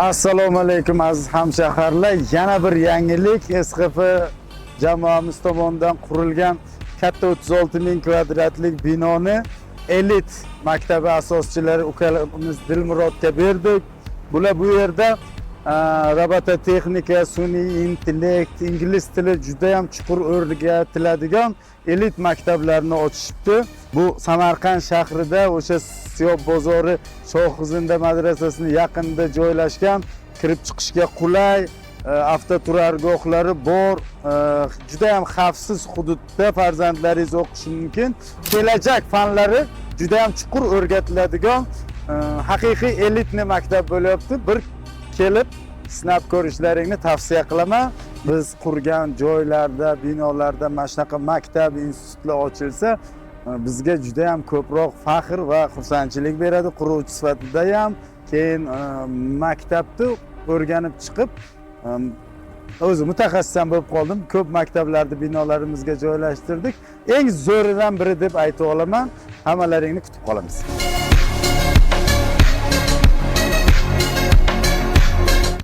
Assalomu alaykum, aziz hamshaharlar. Yana bir yangilik: SHF jamoamiz tomonidan qurilgan katta 36 ming kvadratlik binoni elit maktabi asoschilari ukamiz Dilmurodga berdik. Bular bu yerda robototexnika, sun'iy intellekt, ingliz tili juda ham chuqur o'rgatiladigan elit maktablarni ochishibdi. Bu Samarqand shahrida, o'sha Siyob bozori, Shohizinda madrasasini yaqinida joylashgan, kirib chiqishga qulay, avtoturargohlari bor, juda ham xavfsiz hududda farzandlaringiz o'qishi mumkin. Kelajak fanlari juda ham chuqur o'rgatiladigan haqiqiy элитный maktab bo'lyapti. Bir kelib sinab ko'rishlaringni tavsiya qilaman. Biz qurgan joylarda, binolarda mana shunaqa maktab, institutlar ochilsa, bizga juda ham ko'proq faxr va xursandchilik beradi quruvchi sifatida ham. Keyin maktabni o'rganib chiqib, o'zi mutaxassis ham bo'lib qoldim. Ko'p maktablarni binolarimizga joylashtirdik. Eng zo'ridan biri deb ayta olaman. Hammalaringni kutib qolamiz.